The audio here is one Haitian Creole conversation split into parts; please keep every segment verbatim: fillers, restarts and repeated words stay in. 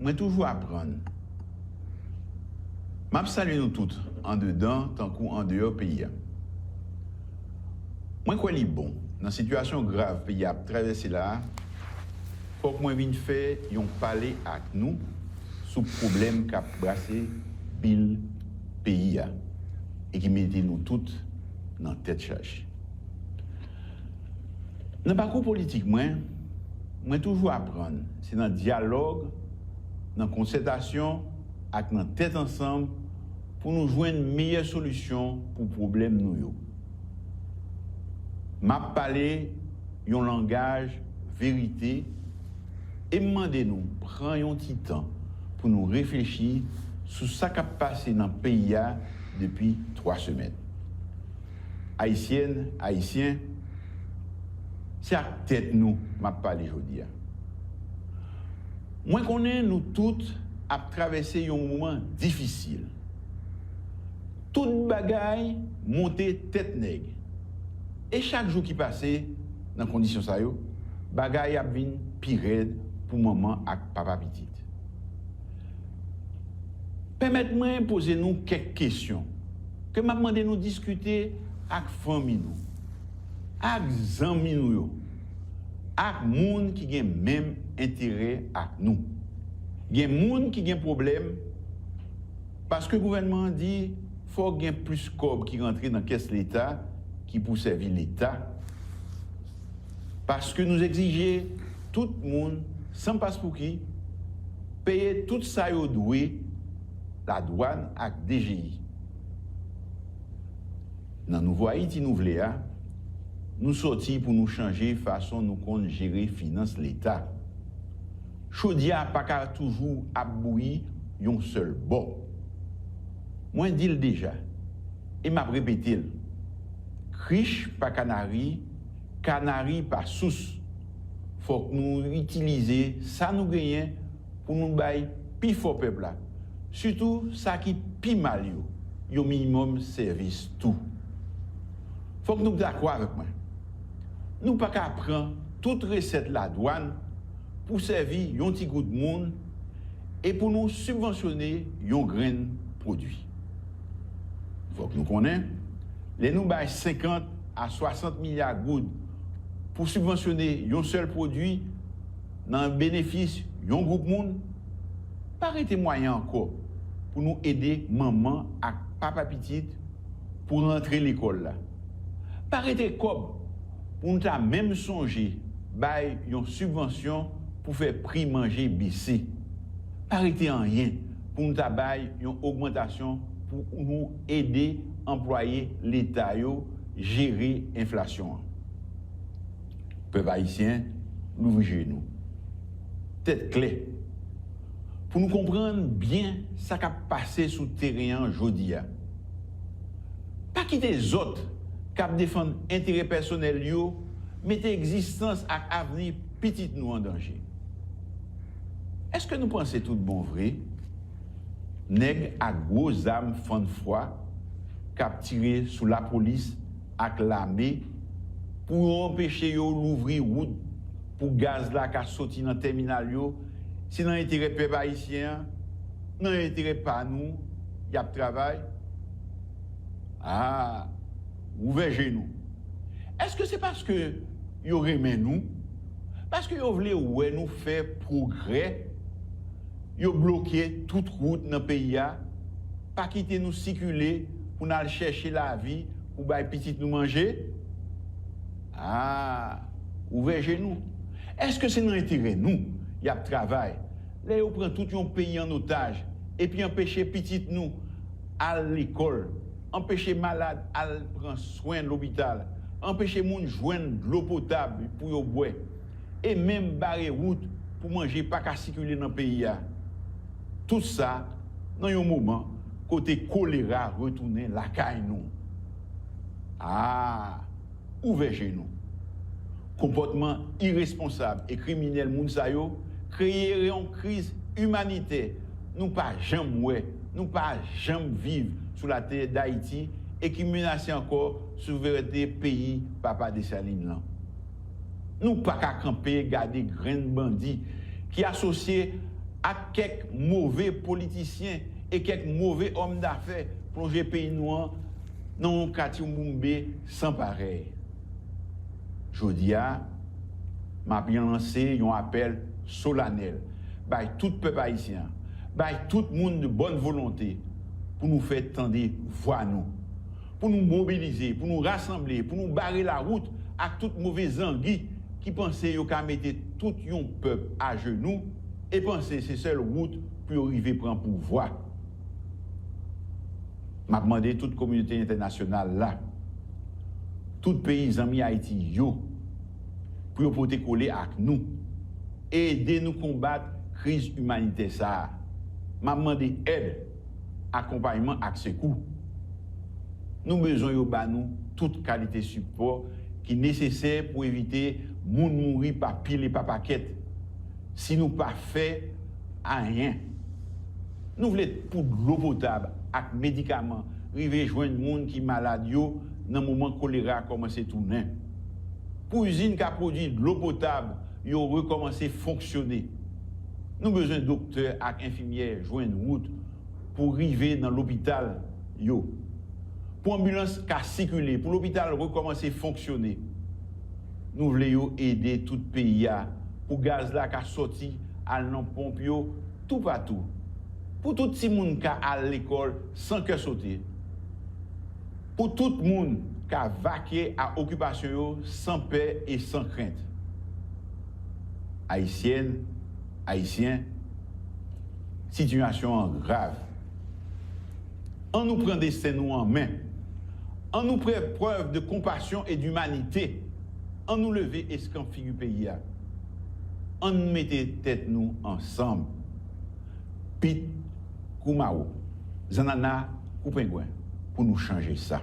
Mwen toujou aprann. M ap salye nou tout, andedan tankou andeyò peyi a. Mwen kwè li bon, nan sitiyasyon grav peyi a ap travèse la a, fòk mwen vin fè yon pale ak nou sou pwoblèm k ap brase bil peyi a e ki mete nou tout nan tèt chaje. Nan pakou politik mwen, mwen toujou aprann se nan dyalòg, nan konsètasyon ak nan tèt ansanm pou nou jwenn meyè solisyon pou pwoblèm nou yo. M ap pale yon langaj verite e m mande nou pran yon ti tan pou nou reflechi sou sa k ap pase nan peyi a depi twa semèn. Ayisyèn, Ayisyen, se ak tèt nou m ap pale jodi a. Mwen konnen nou tout ap travèse yon moman difisil. Tout bagay monte tèt nèg. E chak jou ki pase nan kondisyon sa yo, bagay ap vin pi rèd pou manman ak papa pitit. Pèmèt mwen poze nou kèk kesyon ke m ap mande nou diskite ak fanmi nou, ak zanmi nou yo, ak moun ki gen menm enterè ak nou. Gen moun ki gen pwoblèm paske gouvènman an di fòk gen plis kòb ki rantre nan kès Leta ki pou sèvi Leta. Paske nou egzije tout moun, san paspouki, peye tout sa yo dwe ladwàn ak D G I. Nan nouvo Ayiti nou vle a, nou sòti pou nou chanje fason nou konn jere finans Leta. Chodyè a pa ka toujou ap bouyi yon sèl bò. Mwen di l deja, e m ap repete l, krich pa kanari, kanari pa sous. Fòk nou itilize sa nou genyen pou nou bay pi fò pèp la, sitou sa ki pi mal yo, yon minimòm sèvis tou. Fòk nou dakò avèk mwen. Nou pa ka pran tout resèt ladwàn pou sèvi yon ti gwoup moun e pou nou sibvansyone yon grenn pwodui. Fòk nou konnen, lè nou bay senkant a swasant milya goud pou sibvansyone yon sèl pwodui nan benefis yon gwoup moun, pa rete mwayen ankò pou nou ede manman ak papa pitit pou rantre lekòl la. Pa rete kòb pou nou ta menm sonje bay yon sibvansyon pou fè pri manje bese. Pa rete anyen pou nou ta bay yon ogmantasyon pou nou ede anplwaye Leta yo jere enflasyon an. Pèp ayisyen, louvri je nou. Tèt klè. Pou nou konprann byen sa k ap pase sou teren an jodi a. Pa kite zòt k ap defann enterè pèsonèl yo mete egzistans ak avni pitit nou an danje. Èske nou panse tout bon vre nèg ak gwo zam fann fwa k ap tire sou lapolis ak lame pou yo anpeche yo louvri wout pou gaz la ka soti nan tèminal yo, se nan enterè pèp ayisyen an, nan enterè pa nou y ap travay? A, ouvè je nou. Èske se paske yo renmen nou? Paske yo vle wè nou fè pwogrè? Yo bloke tout wout nan peyi a, pa kite nou sikile pou n al chèche lavi pou bay pitit nou manje? A, ouvè je nou. Èske se nan enterè nou y ap travay lè yo pran tout yon peyi an otaj epi anpeche pitit nou al lekòl, anpeche malad al pran swen lopital, anpeche moun jwenn dlo potab pou yo bwè, e menm bare wout pou manje pa ka sikile nan peyi a? Tout sa nan yon moman kote kolera retounen lakay nou. A, ouvè je nou. Konpòtman iresponsab e kriminèl moun sa yo kreye yon kriz imanitè nou pa janm wè, nou pa janm viv sou latè Dayiti e ki menase ankò souverènte peyi Papa Desalin lan. Nou pa ka kanpe gade grenn bandi ki asosye ak kèk move politisyen e kèk move òm dafè plonje peyi nou an nan yon katyoumboumbe san parèy. Jodi a, m ap lanse yon apèl solanèl bay tout pèp ayisyen an, bay tout moun de bòn volonte pou nou fè tande vwa nou, pou nou mobilize, pou nou rasanble, pou nou bare lawout ak tout move zangi ki panse yo ka mete tout yon pèp ajenou e panse se sèl wout pou yo rive pran pouvwa. M ap mande tout kominote entènasyonal la, tout peyi zanmi Ayiti yo, pou yo pote kole ak nou e ede nou konbat kriz imanitè sa a. M ap mande èd, akonpayman ak sekou. Nou bezwen yo ba nou tout kalite sipò ki nesesè pou evite moun mouri pa pil e pa pakèt si nou pa fè anyen. Nou vle pou dlo potab ak medikaman rive jwenn moun ki malad yo nan moman kolera kòmanse tounen. Pou izin ka pwodui dlo potab yo rekòmanse fonksyone. Nou bezwen doktè ak enfimyè jwenn wout pou rive nan lopital yo, pou anbilans ka sikile, pou lopital rekòmanse fonksyone. Nou vle yo ede tout peyi a, pou gaz la ka sòti al nan ponp yo toupatou, pou tout timoun ka al lekòl san kè sote, pou tout moun ka vakye a okipasyon yo san pè e san krent. Ayisyèn, Ayisyen, sitiyasyon an grav. An nou pran desten nou an men. An nou fè prèv de konpasyon e dimanite. An nou leve eskanp figi peyi a. An nou mete tèt nou ansanm. Pit kou mawo, zannanna kou pengwen, pou nou chanje sa.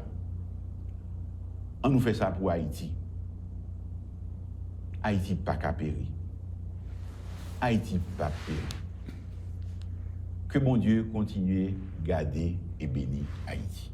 An nou fè sa pou Ayiti. Ayiti pa ka peri. Ayiti p ap peri. Ke Bondye kontinye gade e beni Ayiti.